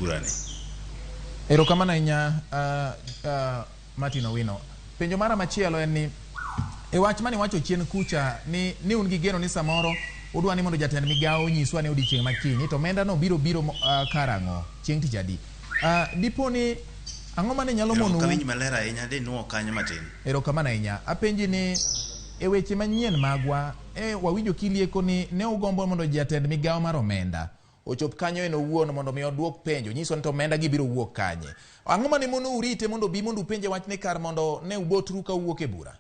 burani. Erokamano ahinya, Martin Owino. Penjo mara machielo en ni e wach mane iwacho chien kucha ni un gi geno ni samoro udwa ni mondo jatend migawo onyiswa ni odiochieng' ma kiny to omenda no biro biro karang'o, chieng' tich adi. Dipo ni ang'o mane nyalo mono Ok awinj maler ahinya, de nuo kanyo matin. Erokamano ahinya. Apenji ni e weche manyien magwa e wawinjo kilieko ni ne ugombo mondo jatend migawo mar omenda ochop kanyo en owuon mondo mi oduok penjo nyiso ni to omenda gi biro wuok kanye. Ang'o mane mono urite mondo obi mondo upenje wachni kar mondo ne ubotru ka uwuok e bura?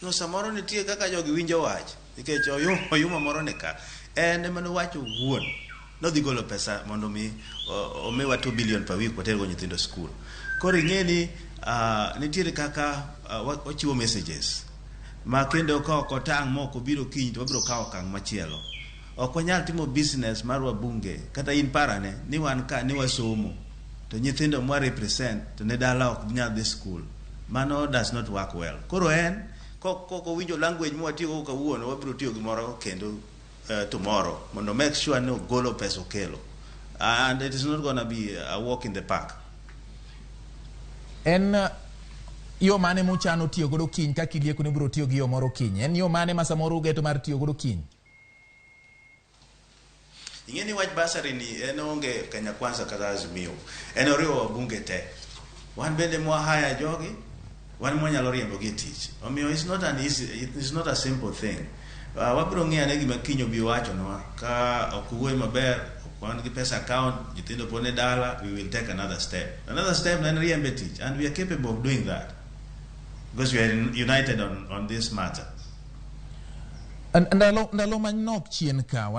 No, samoro nitie kaka jogi winjo wach nikech oyuma moro ni ka en ema nowacho owuon nodhi golo pesa mondo mi omiwa 2 billion per week watergo nyithindo skul. Koro ing'e ni nitiere kaka wachiwo messages ma kendo ka ok otang' ma ok obiro kiny to wabiro kawo okang' machielo. Ok wanyal timo business mar wabunge kata in parane ni wan ka ni wasomo to nyithindo mwa represent to ne dala ok nyal dhi skul. Mano does not work well. Koro en kok owinjo language mwatiyogo kawuono, wabiro tiyo gimoro kendo tomorrow mondo make sure ni ogolo pesa okelo. And it is not gonna be a walk in the park. En yo mane muchano tiyo godo kiny kaka ilieko ni ubiro tiyo gi yo moro kiny? En yo mane ma samoro ugeto mar tiyo godo kiny? Ing'e ni wach bursary ni en onge Kenya Kwanza kata Azimio. En oriwo wabunge te. Wan bende mwa hire jogi, wan mwanyalo riembo gi e tich. Omiyo it's not an easy, it's not a simple thing. Wabiro ng'iyo ane gima kiny obi wachonwa. Ka ok wuoyo maber, ok wan gi pesa account, nyithindo pod ni dala, we will take another step. Another step en riembe e tich, and we are capable of doing that because we are united on this matter. Ndalo manok chien ka.